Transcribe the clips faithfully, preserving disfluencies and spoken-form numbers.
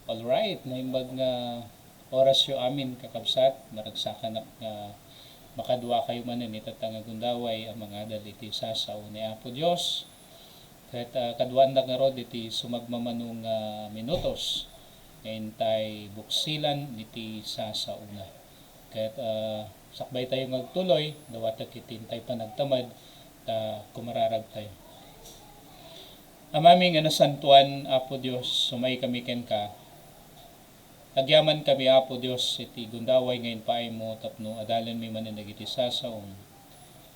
Alright, naimbag nga orasyo amin, kakabsat. Maragsakanak nga makaduakayo manen ita nga gundaway a mangadal iti sasao ni Apo Dios. Ket, ah, kaduaandak ngarud iti sumagmamano nga minutos nga intay buksilan iti sasaona. Ket, ah, sakbaytayo nga agtuloy, dawatek iti intay panagtamad, ta kumararagtayo. Amami nga nasantoan, Apo Dios, sumaykami kenka. Agyamankami, Apo Dios, iti gundaway nga impaaymo tapno adalenmi manen dagiti sasaom.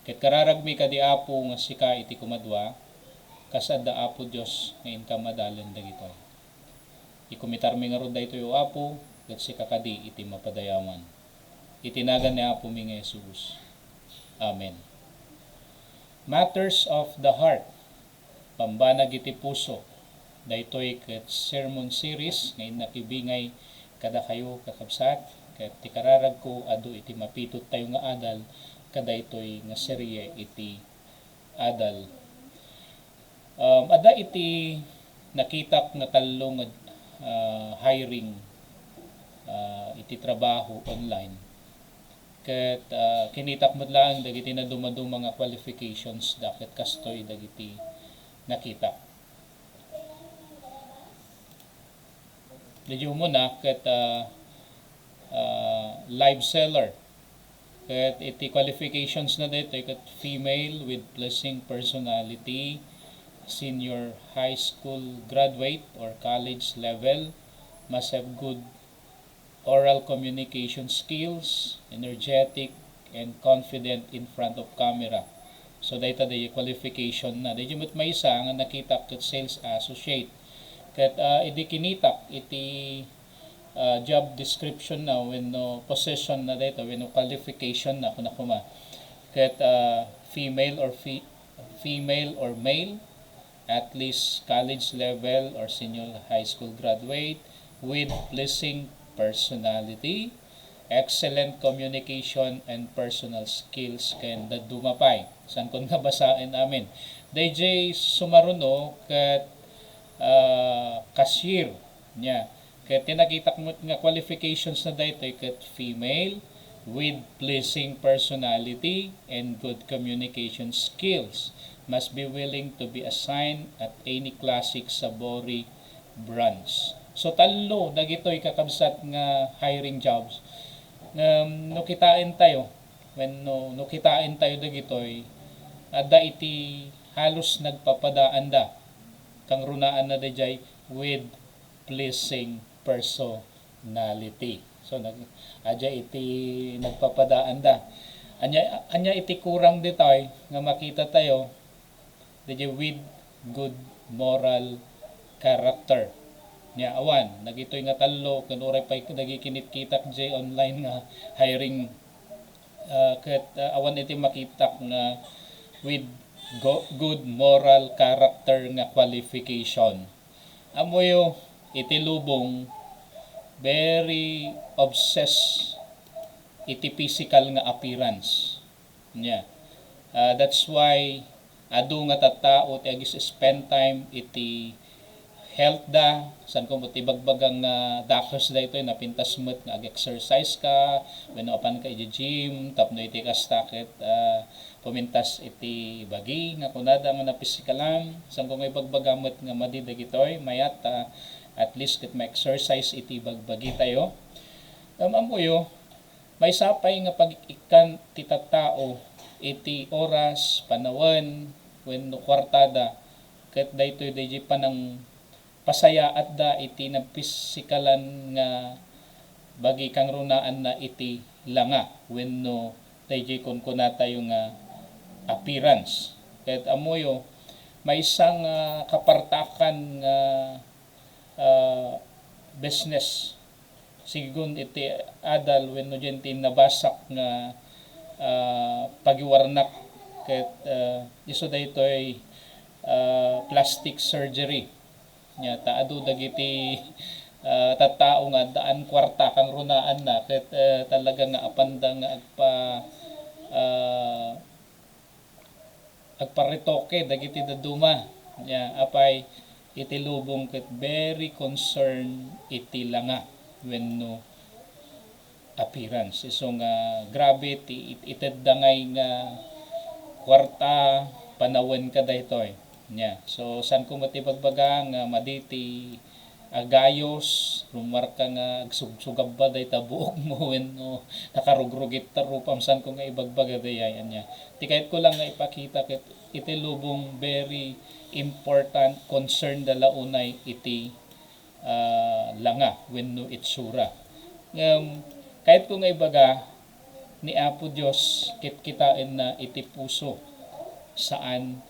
Ket kararagmi kadi, Apo, nga sika iti kumadua, kas adda, Apo Dios, nga inkam adalen dagitoy. Ikumitarmi ngarud daytoy, O Apo, ket sika kadi iti mapadayawan. Iti nagan ni Apomi nga Jesus. Amen. Matters of the Heart. Pambanag iti puso. Daytoy ket sermon series nga innak ibingay kadakayo, kakabsat, ket ti kararagko adu iti mapitottayo nga adal kadaytoy nga serie iti adal. Um, adda iti nakitak nga tallo nga, ah, hiring, ah, iti trabaho online. Ket, ah, kinitak met laeng dagiti nadumaduma nga qualifications da ket kastoy dagiti nakitak. Daydi umuna ket, ah, ah, live seller. Ket iti qualifications na daytoy ket female with pleasing personality, senior high school graduate or college level, must have good oral communication skills, energetic, and confident in front of camera. So, dayta di qualification na. Daydi met maysa nga nakitak ket sales associate. Ket, ah, idi kinitak iti, ah, job description na wenno position na dayta wenno qualification na kuna koma. Ket, ah, female or fe-, female or male, at least college level or senior high school graduate with pleasing personality, excellent communication and personal skills, ken dadduma pay. Saankon nga basaen amin. Dayjay sumaruno ket, ah, cashier niya. Ket ti nakitak met nga qualifications na daytoy ket female with pleasing personality and good communication skills. Must be willing to be assigned at any classic Sabori branch. So, tallo dagitoy kakabsat nga hiring jobs. Ngem no kitaen tayo, when no, no kitaen tayo dagitoy, adda iti halos nagpapadaanda. Kangrunaanna dayjay with pleasing personality. So, nag-, adda iti nagpapadaanda. Ania, ania iti kurang ditoy nga makita tayo, dayjay with good moral character. Nia, awan, dagitoy nga tallo, ken uray pay dagiti kinitkitak jay online nga hiring, ah, ket, ah, awan iti makitak nga with go-, good moral character nga qualification. Ammoyo, iti lubong, very obsessed iti physical nga appearance. Nia. Ah, that's why adu nga tattao ti agis-spend time iti health da, saan ko met ibagbaga nga dakes daytoy, napintas met nga ag-exercise ka, wenno apan ka iti gym, tapno iti kasta ket, ah, pumintas iti bagi nga kunada nga napisikalan, saan ko nga ibagbaga met nga madi dagitoy, mayat, ah, at least ket ma-exercise iti bagbagi tayo. Ngem ammoyo, maysa pay nga pag-ikkan ti tattao iti oras, panawen, wenno kuartada, ket daytoy daydi panangpasayaatda iti napisikalan nga bagi kangrunaanna iti langa wenno daydi kunkunatayo nga appearance. Ket ammoyo, maysa nga kapartakan nga, ah, business. Sigun iti adal wenno diay ti nabasak nga, ah, pagiwarnak ket, ah, isu daytoy, ah, plastic surgery. Nia, ta adu dagiti, ah, tattao nga addaan kuarta kangrunaanna ket, ah, talaga nga apanda nga agpa-, ah, agparetoke dagiti dadduma. Nia, apay, Iti lubong ket very concerned iti langa wenno appearance. Isu nga grabe ti it-, itedda ngay nga kuarta, panawenka daytoy. Nya. So, saanko met ibagbaga nga madi ti agayos, rummuarka nga agsugsugabba dayta buokmo wenno nakarugrugit ta rupam, saanko nga ibagbaga dayay, ania. Ti kayatko lang nga ipakita ket iti lubong very important, concern da la unay iti, ah, langa wenno itsura. Ngem, kayatko nga ibaga, ni Apo Dios kitkitaenna iti puso, saan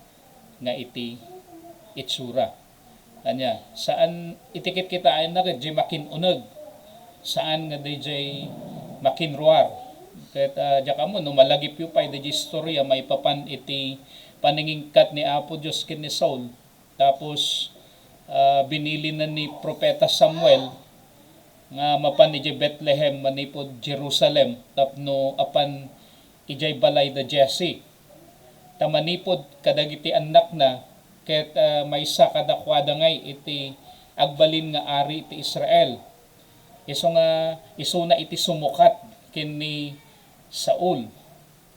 nga iti itsura. Ania, saan iti kitkitaenna ket diay makin-uneg. Saan nga daydiay makinruar. Ket, ah, diak ammo no malagipyo pay daydiay istorya maipapan iti panangingkat ni Apo Dios ken ni Saul. Tapos, ah, binilina ni Propeta Samuel nga mapan idiay Betlehem manipud Jerusalem tapno apan idiay balay da Jesse. Ta manipud kadagiti annakna ket, ah, maysa kadakuada ngay iti agbalin nga ari ti Israel. Isu nga isuna iti sumukat ken ni Saul.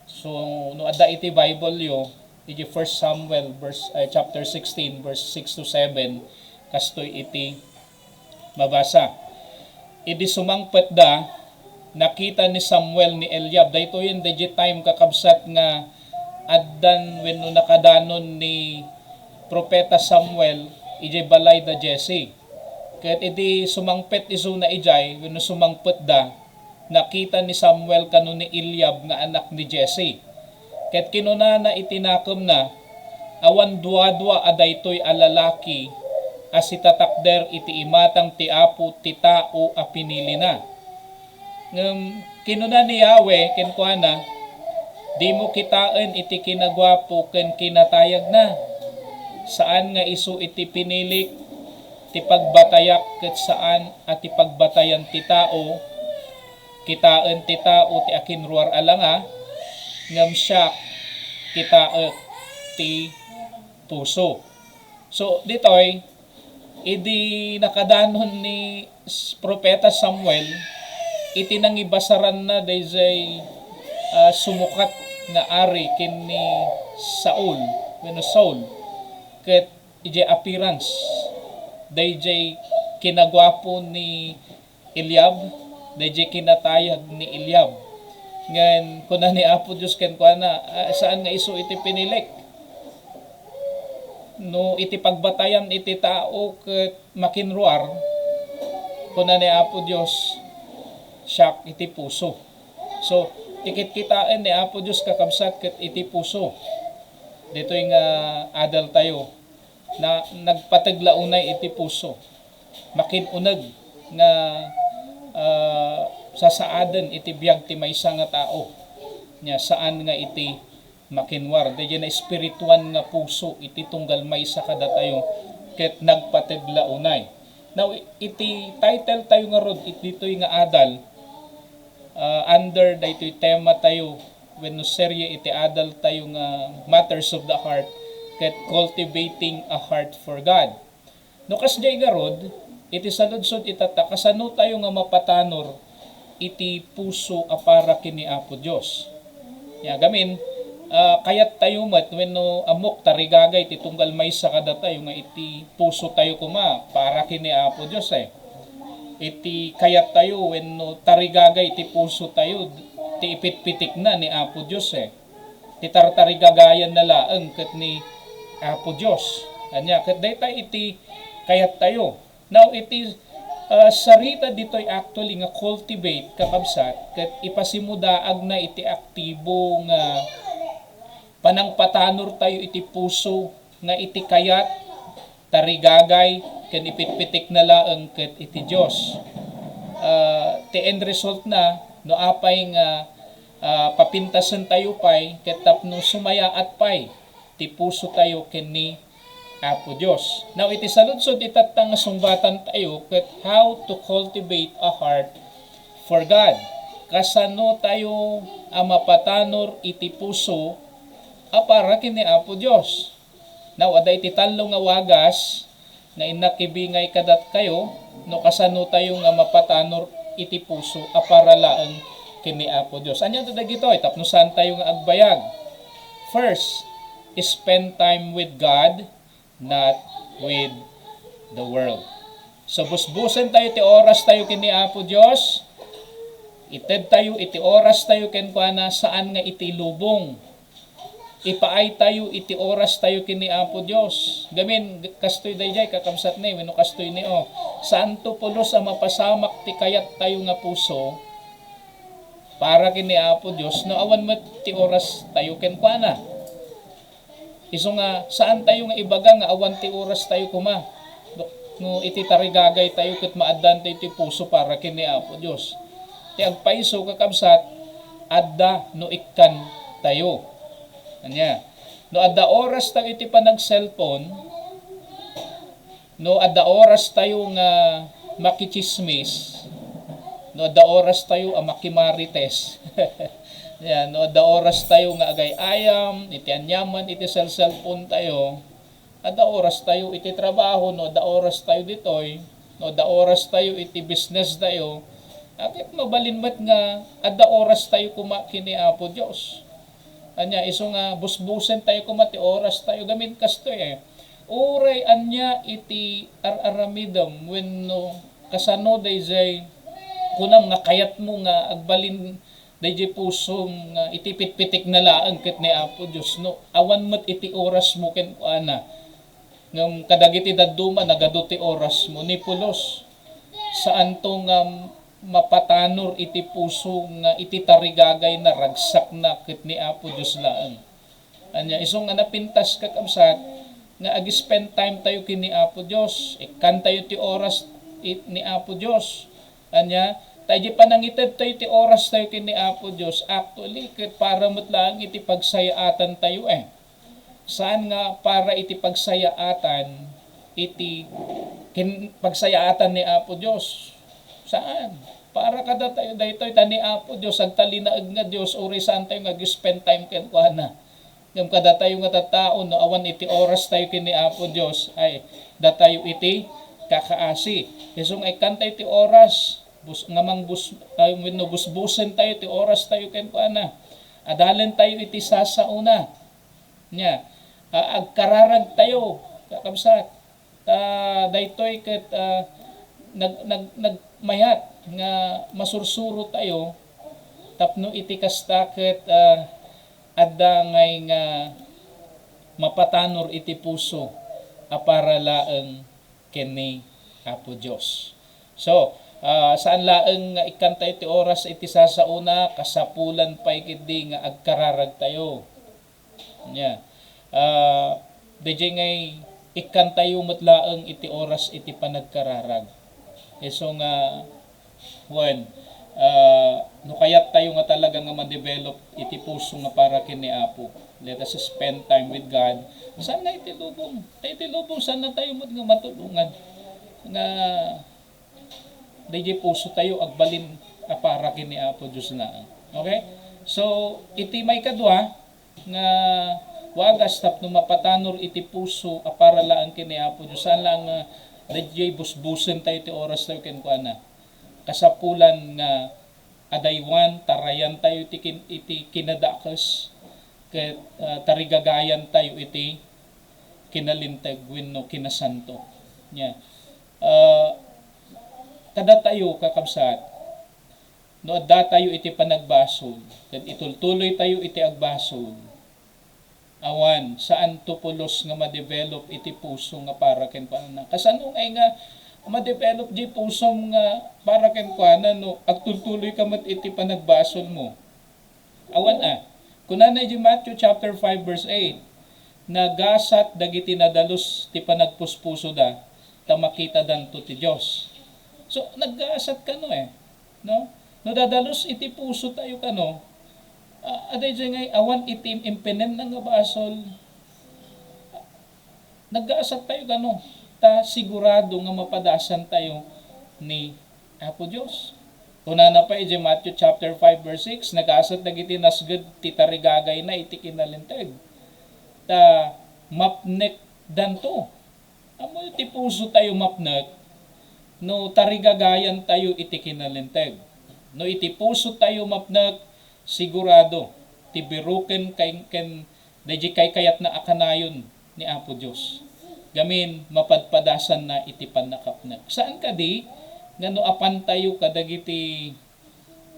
So, no adda iti Bible yo, iti First Samuel verse, eh, chapter sixteen, verse six to seven, kastoy iti mabasa. Idi sumangpetda, nakita ni Samuel ni Eliab. Daytoyen daydiay time, kakabsat, nga addan wenno nakadanon ni Propeta Samuel idiay balay da Jesse. Ket idi sumangpet isuna idiay, wenno sumangpetda, nakita ni Samuel kano ni Eliab nga anak ni Jesse. Ket kinunana iti nakemna, "Awan duadua a daytoy a lalaki a sitatakder iti imatang ti Apo ti tao a pinilina." Ngem kinuna ni Yahweh kenkuana, "Dimo kitaen iti kinaguapo ken kinatayagna. Saan nga isu iti pinilik ti pagbatayak ket saan a ti pagbatayan ti tao. Kitaen ti tao ti akinruar a langa, ngem siak, kitaek ti puso." So, ditoy, idi nakadanon ni s-, Propeta Samuel, iti nangibasaranna daydiay, ah, sumukat nga ari ken ni Saul, wenno Saul, ket idiay appearance, daydiay kinaguapo ni Eliab, daydiay kinatayag ni Eliab. Ngem kuna ni Apo Dios kenkuana, "Ah, saan nga isu iti pinilik? No iti pagbatayan iti tao ket makinruar," kuna ni Apo Dios, "siak iti puso." So, ti kitkitaen ni Apo Dios, kakabsat, ket iti puso. Ditoy nga adal tayo, na nagpateg la unay iti puso. Makin-uneg nga, ah, sasaaden iti biag ti maysa nga tao. Nya, saan nga iti makinruar. Daydiay naespirituan nga puso iti tunggal maysa kadatayo ket nagpateg la unay. Now, i-, iti title tayo ngarud, it-, ditoy nga adal, ah, under daytoy tema tayo, wenno serye iti adal tayo nga Matters of the Heart, ket Cultivating a Heart for God. No kasdiay ngarud, iti saludsod itatta, kasano tayo nga mapatanor iti puso a para ken ni Apo Dios? Nya, gamin, ah, kayat tayo met wenno ammok tarigagay ti tunggal maysa kadatayo nga iti puso tayo koma para ken ni Apo Dios, eh. Iti kayat tayo wenno tarigagay iti puso tayo ti ipitpitikna ni Apo Dios, eh. Ti tartarigagayanna laeng ket ni Apo Dios. Ania, ket dayta iti kayat tayo. Now, iti, ah, sarita ditoy actually nga cultivate, kakabsat, ket ipasimudaagna iti aktibo nga panangpatanor tayo iti puso nga iti kayat, tarigagay, ken ipitpitikna laeng ket iti Dios. Ah, ti end result na, no apay nga, ah, papintasen tayo pay, ket tapno sumayaat pay ti puso tayo ken ni Apo Dios. Now, iti saludsod itatta nga sungbatan tayo ket how to cultivate a heart for God. Kasano tayo a mapatanor iti puso a para ken ni Apo Dios? Now, adda iti tallo nga wagas nga innak ibingay kadakayo no kasano tayo nga mapatanor iti puso a para laeng ken ni Apo Dios. Ania dagitoy tapno saan tayo nga agbayag? First, spend time with God, not with the world. So, busbusen tayo ti oras tayo ken ni Apo Dios. Ited tayo iti oras tayo kenkuana, saan nga iti lubong. Ipaay tayo iti oras tayo ken ni Apo Dios. Gamin, kastoy dayjay, kakabsat ni, wenno kastoy ni, o, saanto pulos a mapasamak ti kayat tayo nga puso para ken ni Apo Dios no awan met ti oras tayo kenkuana. Isu nga, saan tayo nga ibaga nga awan ti oras tayo koma. No, no iti tarigagay tayo ket maaddan tayo ti puso para ken ni Apo Dios. Ti agpayso, kakabsat, adda no ikkan tayo. Ania? No adda oras tayo iti panag-cellphone, no adda oras tayo nga makichismis, no adda oras tayo a makimarites, yan, no adda oras tayo nga agay-ayam iti aniaman iti cell-, cellphone tayo, adda oras tayo iti trabaho, no adda oras tayo ditoy, no adda oras tayo iti business tayo, ket mabalin met nga adda oras tayo koma ken ni Apo Dios. Ania, isu nga busbusen tayo koma ti oras tayo gamin kastoy, eh. Uray ania iti ar-aramidem wenno kasano dayjay kunam nga kayatmo nga agbalin dayjay pusom nga iti pitpitikna laeng ket ni Apo Dios no awan met iti orasmo kenkuana. Ngem kadagiti dadduma, nagadu ti orasmo. Ni pulos, saanto nga mapatanor iti puso nga iti tarigagayna, ragsakna ket ni Apo Dios laeng. Ania, isu nga napintas, kakabsat, nga ag-spend time tayo ken ni Apo Dios. Ikkan tayo ti oras it-, ni Apo Dios. Ania, ta idi panangited tayo ti oras tayo ken ni Apo Dios, actually, ket para met laeng iti pagsayaatan tayo, eh. Saan nga para iti pagsayaatan, iti kin-, pagsayaatan ni Apo Dios. Saan? Para kadatayo daytoy, ta ni Apo Dios, agtalinaed nga Dios, uray saan tayo nga ag-spend time kenkuana. Ngem kadatayo nga tattao, no awan iti oras tayo ken ni Apo Dios, ay, datayo iti kakaasi. Isu nga ikkan tayo ti oras, bus-, nga mangbus-, ay, wenno busbusen tayo ti oras tayo kenkuana. Adalen tayo iti sasaona. Nia, a-, agkararag tayo, kakabsat. Ta daytoy ket, ah, nag-, nag-, nagmayat nga masursuro tayo tapno iti kasta ket, ah, adda ngay nga mapatanor iti puso a para laeng ken ni Apo Dios. So, ah, saan laeng nga ikkan tayo ti oras iti sasaona, kasapulan pay ketdi nga agkararag tayo. Nia. Ah, dayjay ngay ikkan tayo met laeng iti oras iti panagkararag. Isu nga, wen, ah, no kayat tayo nga talaga nga ma-develop iti puso nga para ken ni Apo, let us spend time with God. Saan nga iti lubong? Ta iti lubong, saan na tayo met nga matulongan nga dayjay puso tayo agbalin a para ken ni Apo Dios laeng. Okay? So, iti maikadua nga wagas tapno mapatanor iti puso a para laeng ken ni Apo Dios, saan laeng nga dayjay busbusen tayo ti oras tayo kenkuana. Kasapulan nga adaywan, tarayan tayo iti kin-, iti kinadakes, ket, ah, tarigagayan tayo iti kinalinteg wenno kinasanto. Nia. Ah, kadatayo, kakabsat, no adda tayo iti panagbasol, ket itultuloy tayo iti agbasol, awan, saanto pulos nga ma-develop iti puso nga para kenkuana. Kasano ngay nga ma-develop di pusom nga para kenkuana no agtultuloy ka met iti panagbasolmo? Awan a. Kunana iti Matthew chapter five, verse eight, "Nagasat dagiti nadalus ti panagpuspusoda, ta makitadanto ti Dios." So, naggasat kano, eh, no? No dadalus iti puso tayo kano, ah, adaydiay ngay awan iti impinenna nga basol. Naggasat tayo kano, ta sigurado nga mapadasan tayo ni Apo Dios. Kunana pay iti Matthew chapter five, verse six, "Nagasat dagiti nasged ti tarigagayna iti kinalinteg, ta mapnekdanto." Ammo ti puso tayo mapnek, no tarigagayan tayo iti kinalinteg. No iti puso tayo mapnek, sigurado, ti biruken ken, ken daydi kaykayatna a kanayon ni Apo Dios. Gamin, mapadpadasanna iti pannakapnek. Saan kadi nga no apan tayo kadagiti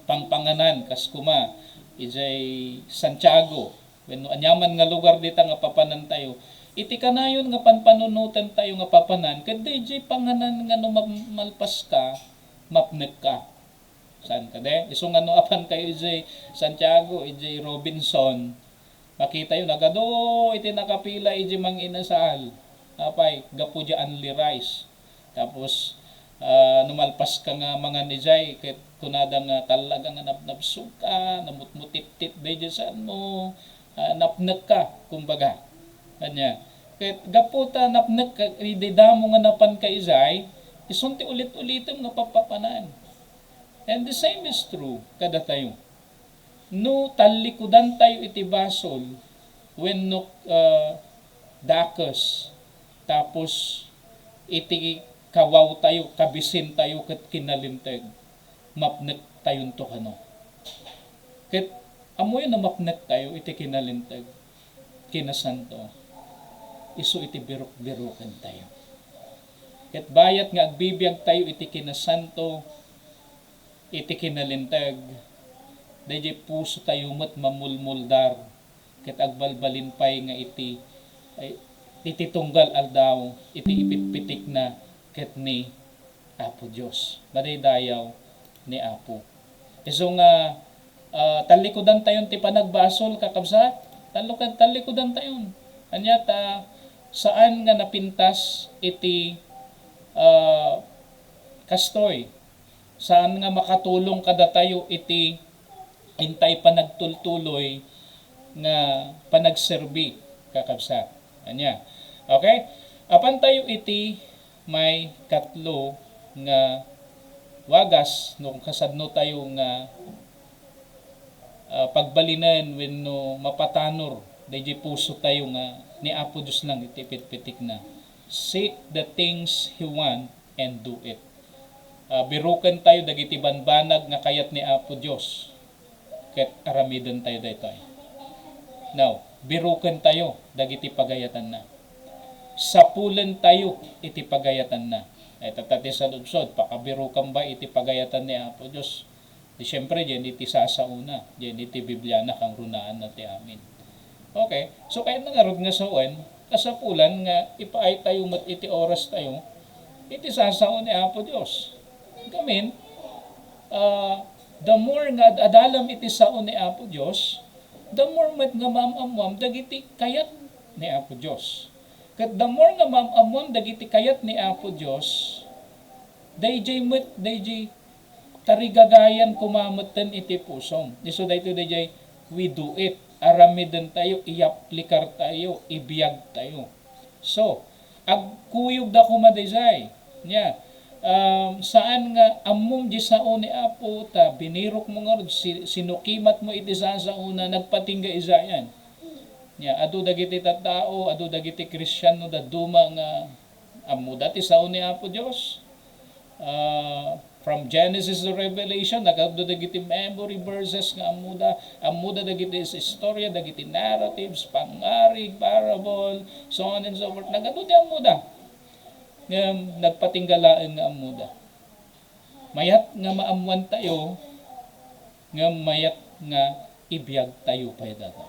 pangpanganan, kas kuma, idiay Santiago, wenno aniaman nga lugar dita nga papanan tayo, iti kanayon nga panpanunotan tayo nga papanan, ket daydiay panganan nga no mam-, malpas ka, mapnek ka. Saan kadi? Isu nga no apan kayo idiay Santiago, idiay Robinson, makitayo, nagadu iti nakapila idiay manginasal. Apay, gapu diay unli rice. Tapos, ah, no malpas ka nga mangan idiay, ket kunada nga talaga nga nabnabsog ka, namutmutittit daydiay saan mo, ah, napnek ka, kumbaga. Ania. Ket gapu ta napnek ka, idi damo nga napan ka idiay, isun ti ulit-ulitem nga papapanan. And the same is true kadatayo. No tallikudan tayo iti basol wenno, ah, dakes, tapos iti kawaw tayo, kabisin tayo ket kinalinteg, mapnek tayonto kano? Ket ammoyo no mapnek tayo iti kinalinteg, kinasanto, isu iti biruk-biruken tayo. Ket bayat nga agbibiag tayo iti kinasanto, iti kinalinteg, daydiay puso tayo met mamulmuldar, ket agbalbalin pay nga iti, ay, iti tunggal aldaw, iti ipitpitikna ket ni Apo Dios. Madaydayaw ni Apo. Isu nga, ah, tallikudan tayon ti panagbasol, kakabsat. Tallukan-, tallikudan tayon. Ania ta saan nga napintas iti, ah, kastoy. Saan nga makatulong kadatayo iti intay panagtultuloy nga panagserbi, kakabsat. Ania? Okay? Apan tayo iti may katlo nga wagas no kasano tayo nga, ah, pagbalinen wenno mapatanor daydiay puso tayo nga ni Apo Dios lang iti pitpitikna. Seek the things He want and do it. Ah, biruken tayo dagiti banbanag nga kayat ni Apo Dios, ket aramiden tayo daytoy. Now, biruken tayo dagiti pagayatanna. Sapulen tayo iti pagayatanna. Ay, tatta ti saludsod, pakabirukan ba iti pagayatan ni Apo Dios? Di siyempre, diyan iti sasaona, diyan iti Bibliana, kangrunaanna ti amin. Okay, so kayatna ngarud nga sawen, kasapulan nga ipaay tayo met iti oras tayo, iti sasao ni Apo Dios. Gamin, ah, the more nga ad-adalem iti sao ni Apo Dios, the more met nga maam-ammoam dagiti kayat ni Apo Dios. Ket the more nga maam-ammoam dagiti kayat ni Apo Dios, daydiay met, daydiay tarigagayan koma metten iti pusom. Isu daytoy daydiay, we do it. Aramiden tayo, iyaplikar tayo, ibiag tayo. So, agkuyogda koma daydiay. Nia, um, saan nga ammom di sao ni Apo, ta binirok mo ngarud, si-, sinukimat mo iti sasaona, nagpatingga idiayan. Nia, adu dagiti tattao, adu dagiti Kristiano dadduma nga ammoda ti sao ni Apo Dios. Ah, from Genesis to Revelation, nagadu dagiti memory verses nga ammoda, ammoda dagiti is-, istorya, dagiti narratives, pangngarig, parable, so on and so forth. Nagadu ti ammoda. Ngem nagpatingga laeng nga ammoda. Mayat nga maammoan tayo, ngem mayat nga ibiag tayo pay dayta.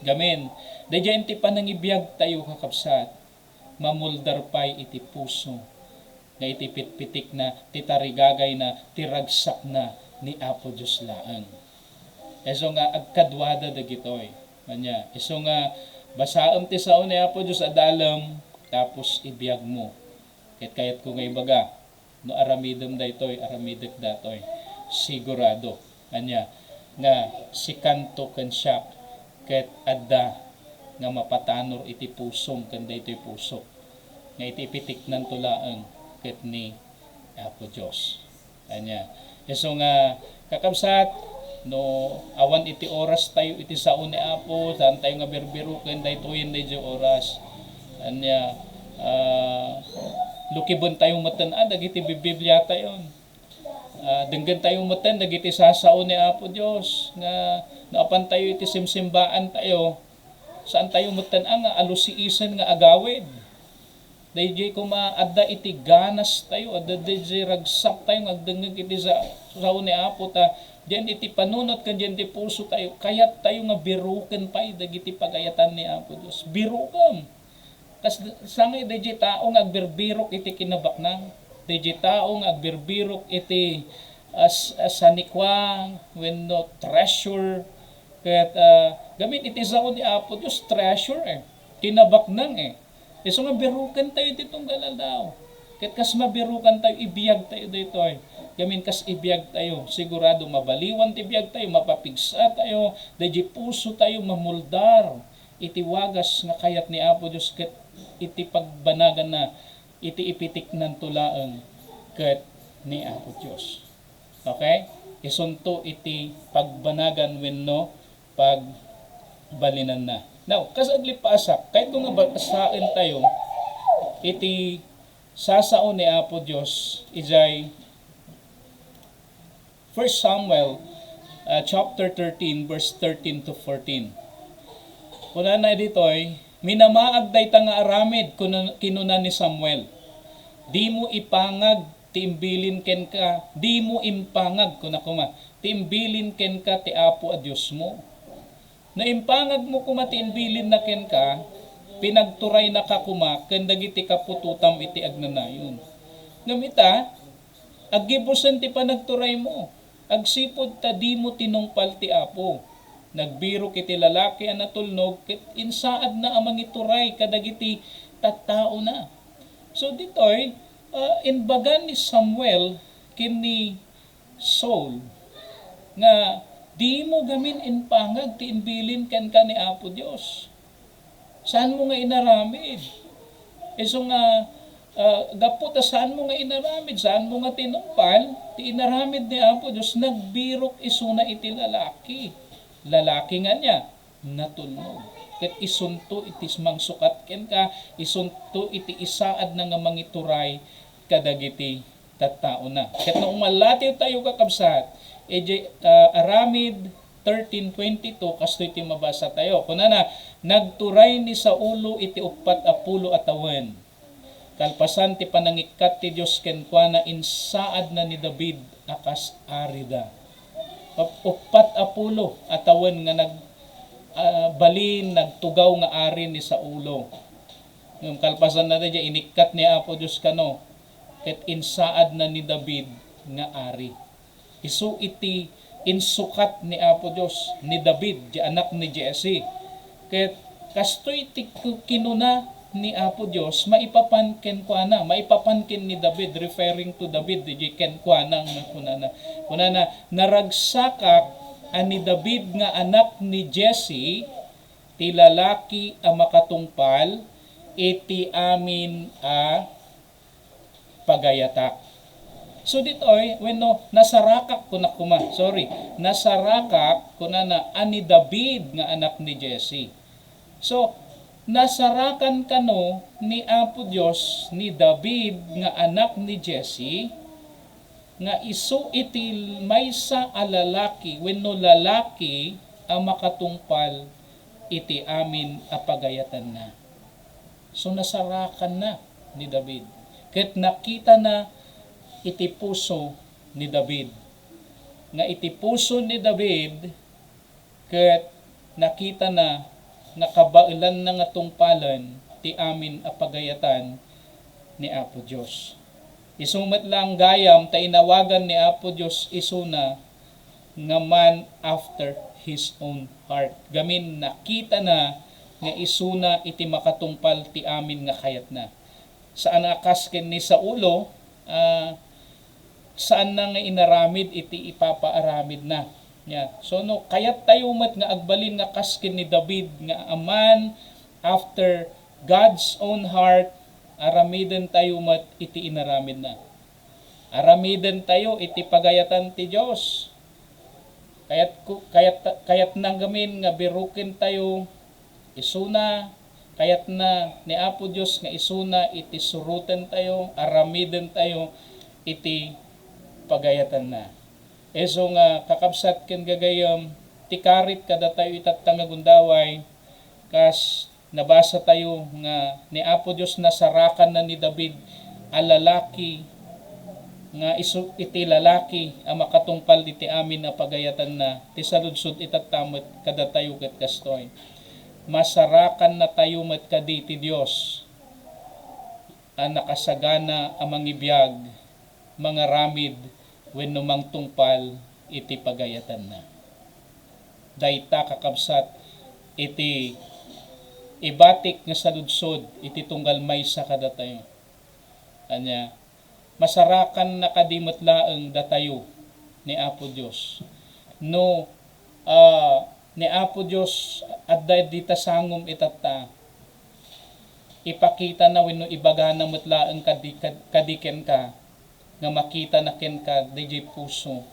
Gamin, daydiay ti panangibiag tayo, kakabsat, mamuldar pay iti puso, nga iti pitpitikna, ti tarigagayna, ti ragsakna ni Apo Dios laeng. Isu nga agkaduada dagitoy. Ania, isu nga basaem ti sao ni Apo Dios, adalem, tapos ibiag mo. Ket kayatko nga ibaga, no aramidem daytoy, aramidek datoy, sigurado, ania, nga sikanto ken siak ket adda nga mapatanor iti pusom ken daytoy pusok, nga iti ipitiknanto laeng ket ni Apo Dios. Ania, isu nga, kakabsat, no awan iti oras tayo iti sao ni Apo, saan tayo nga birbiroken daytoyen daydiay oras. Ania, Ah, lukibentayo metten a dagiti Bibliatayon. Ah, denggentayo metten dagiti sasao ni Apo Dios nga no apantayo iti simsimbaantayo, saantayo metten a nga alusiisen nga agawid. Daydiay koma adda iti ganastayo, adda daydiay ragsaktayo nga agdengngeg iti sa-, sao ni Apo ta diyan iti panunot ken diyan iti pusotayo, kayattayo nga biruken pay dagiti pagayatan ni Apo Dios. Biruken. Kas-, sangay daydiay tao nga agbirbirok iti kinabaknang. Daydiay tao nga agbirbirok iti, ah, s-, ah, sanikua wenno treasure. Ket, ah, gamin iti sao ni Apo Dios, treasure, eh. Kinabaknang, eh. Isu nga birukentayo iti tunggal aldaw. Ket kas mabirukantayo, ibiagtayo daytoy. Gamin kas ibiagtayo, sigurado mabaliwan ti biagtayo, mapapigsatayo, daydiay pusotayo mamuldar iti wagas nga kayat ni Apo Dios ket iti pagbanaganna iti ipitiknanto laeng ket ni Apo Dios. Okay? Isunto iti pagbanagan wenno pagbalinanna. Now, kas aglipasak, kayatko nga basaentayo iti sasao ni Apo Dios idiay First Samuel, ah, chapter thirteen, verse thirteen to fourteen. Kunana ditoy, "Minamaag dayta nga aramid," kuno-, kinuna ni Samuel. "Dimo ipangag ti imbilin kenka, dimo impangag," kuna koma, "ti imbilin kenka ti Apo a Diosmo. No impangagmo koma ti imbilinna kenka, pinagturaynaka koma ken dagiti kaputotam iti agnanayon." Ngem ita, aggibusen ti panagturaymo, agsipud ta dimo tinungpal ti Apo. Nagbirok iti lalaki a natulnog ket insaadna a mangituray kadagiti tattaona. So ditoy, ah, imbaga ni Samuel ken ni Saul nga, "Dimo gamin impangag ti imbilin kenka ni Apo Dios. Saanmo nga inaramid." Isu nga, ah, gapu ta saanmo nga inaramid, saanmo nga tinungpal, ti inaramid ni Apo Dios, nagbirok isuna iti lalaki. Lalaki nga ania? Natulnog. Ket isunto iti mangsukat kenka, isunto iti isaadna nga mangituray kadagiti tattaona. Ket no umallatiw tayo, kakabsat, idiay, ah, Aramid thirteen twenty-two, kastoy ti mabasa tayo. Kunana, "Nagturay ni Saulo iti uppat a pulo a tawen. Kalpasan ti panangikkat ti Dios kenkuana, insaadna ni David a kas arida." Up-, uppat a pulo a tawen nga nag-, ah, balin, nagtugaw nga ari ni Saulo. Ngem kalpasanna daydiay, inikkat ni Apo Dios kano, ket insaadna ni David nga ari. Isu iti insukat ni Apo Dios ni David, ti anak ni Jesse. Ket kastoy ti ku-, kinuna ni Apo Dios maipapan kenkuana, maipapan ken ni David, referring to David, di kenkuana nga kunana. Kunana, "Naragsakak a ni David nga anak ni Jesse, ti lalaki a makatungpal iti amin a pagayatak." So ditoy, wenno, "Nasarakak," kuna koma, sorry, "Nasarakak," kunana, "a ni David nga anak ni Jesse." So, nasarakan kano ni Apo Dios ni David nga anak ni Jesse, nga isu iti maysa a lalaki wenno lalaki a makatungpal iti amin a pagayatanna. So, nasarakanna ni David. Ket nakitana iti puso ni David. Nga iti puso ni David, ket nakitana nga kabaelanna nga tungpalen ti amin a pagayatan ni Apo Dios. Isu met lang gayam ta inawagan ni Apo Dios isuna nga man after his own heart. Gamin nakitana nga isuna iti makatungpal ti amin nga kayatna. Saan a kas ken ni Saulo, ah, saanna nga inaramid iti ipapaaramidna. Nia. So, no, kayattayo met nga agbalin nga kas ken ni David nga a man after God's own heart, aramidentayo met iti inaramidna. Aramidentayo iti pagayatan ti Dios. Kayat ko, kayat, kayatna ngamin nga birukentayo isuna, Kayatna ni Apo Dios nga isuna iti surotentayo, aramidentayo iti pagayatanna. Isu nga kakabsat ken gagayyem, ti karit kadatayo itatta nga gundaway, kas nabasa tayo nga ni Apo Dios nasarakanna ni David a lalaki, nga isu iti lalaki a makatungpal iti amin a pagayatanna, ti saludsod itatta met kadatayo ket kastoy. Masarakannatayo met kadi ti Dios a nakasagana a mangibiag, mangaramid, wenno mangtungpal iti pagayatanna. Dayta, kakabsat, iti ibatik nga saludsod iti tunggal maysa kadatayo. Ania, masarakanna kadi met laeng datayo ni Apo Dios. No, ah, ni Apo Dios adda dita sangom itatta, ipakitana wenno ibagana met laeng kadi, kad-, kadi kenka, nga makitana kenka daydiay puso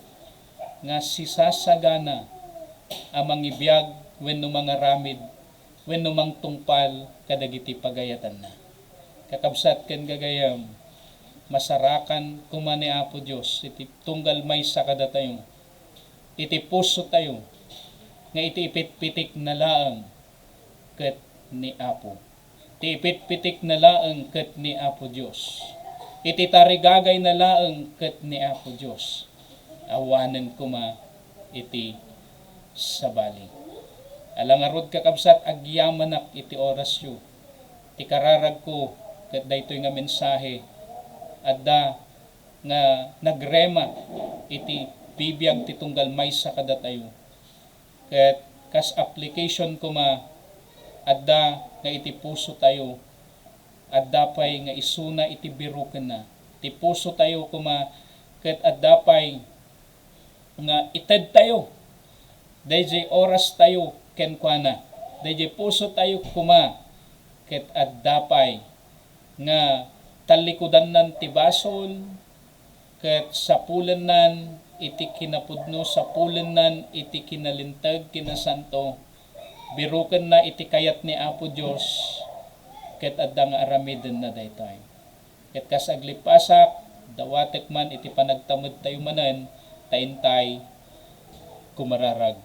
nga sisasagana a mangibiag wenno mangaramid wenno mangtungpal kadagiti pagayatanna. Kakabsat ken gagayyem, masarakan koma ni Apo Dios iti tunggal maysa kadatayo, iti pusotayo, nga iti ipitpitikna laeng ket ni Apo. Ti ipitpitikna laeng ket ni Apo Dios. Iti tarigagayna laeng ket ni Apo Dios. Awanen koma iti sabali. Ala ngarud, kakabsat, agyamanak iti orasyo. Ti kararagko ket daytoy nga mensahe, adda nga nagrema iti bibiag ti tunggal maysa kadatayo. Ket kas application koma, adda nga iti pusotayo, adda pay nga isuna iti birukenna. Ti pusotayo koma ket adda pay nga itedtayo daydiay orastayo kenkuana. Daydiay pusotayo koma ket adda pay nga tallikudannan ti basol, ket sapulennan iti kinapudno, sapulennan iti kinalinteg, kinasanto, birukenna iti kayat ni Apo Dios, ket adda nga aramidenna daytoy. Ket kas aglipasak, dawatek man iti panagtamedtayo manen ta intay kumararag.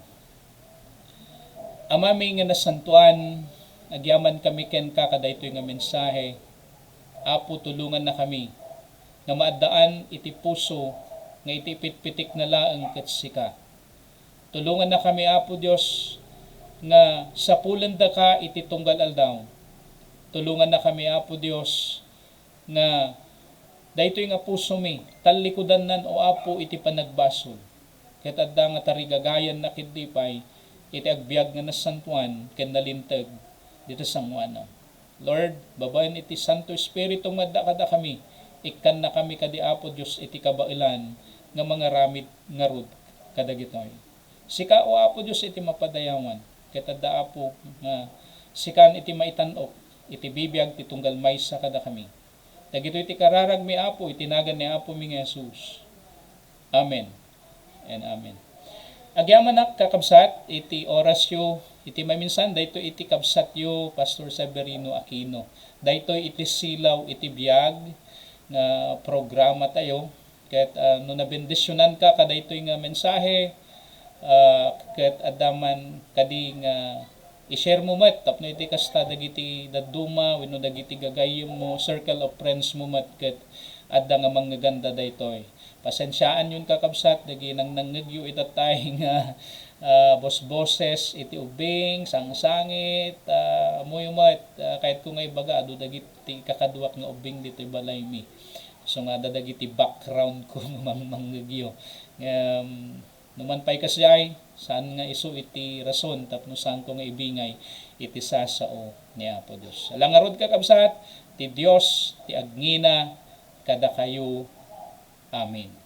Amami nga nasantoan, agyamankami kenka kadaytoy nga mensahe. Apo, tulongannakami nga maaddaan iti puso nga iti pitpitikna laeng ket sika. Tulongannakami, Apo Dios, nga sapulendaka iti tunggal aldaw. Tulongannakami, Apo Dios, nga daytoy nga pusomi, tallikudannan, O Apo, iti panagbasol. Ket adda nga tarigagayanna ketdi pay iti agbiag nga nasantoan ken nalinteg dita sangoanam. Lord, babaen iti Santo Espiritu nga adda kadakami, ikkannakami kadi, Apo Dios, iti kabaelan nga mangaramid ngarud kadagitoy. Sika, O Apo Dios, iti mapadayawan, ket adda, Apo, nga sikan iti maitan-ok iti bibiag ti tunggal maysa kadakami. Dagitoy ti kararagmi, Apo, iti nagan ni Apomi nga Jesus. Amen and amen. Agyamanak, kakabsat, iti orasyo iti maminsan, daytoy iti kabsatyo, Pastor Severino Aquino. Daytoy iti silaw iti biag nga programa tayo. Ket, ah, no nabendisionanka kadaytoy nga mensahe, ah, ket adda man kadi nga i-share mo met tapno iti kasta dagiti dadduma wenno dagiti gagayyemmo, circle of friends mo met ket adda nga mangngeganda daytoy. Pasensiaanyon, kakabsat, dagiti nangnangngegyo itattay nga, ah, bosboses iti ubbing, sangsangit, ah, ammoyo met, ah, kayatko nga ibaga, adu dagiti kakaduak nga ubbing ditoy balaymi. So nga adda dagiti background ko nga mang-, mangngegyo. Ngem, no man pay kasdiay, saan nga isu iti rason tapno saanko nga ibingay iti sasao ni Apo Dios. Ala ngarud, kakabsat, ti Dios ti agngina kadakayo. Amen.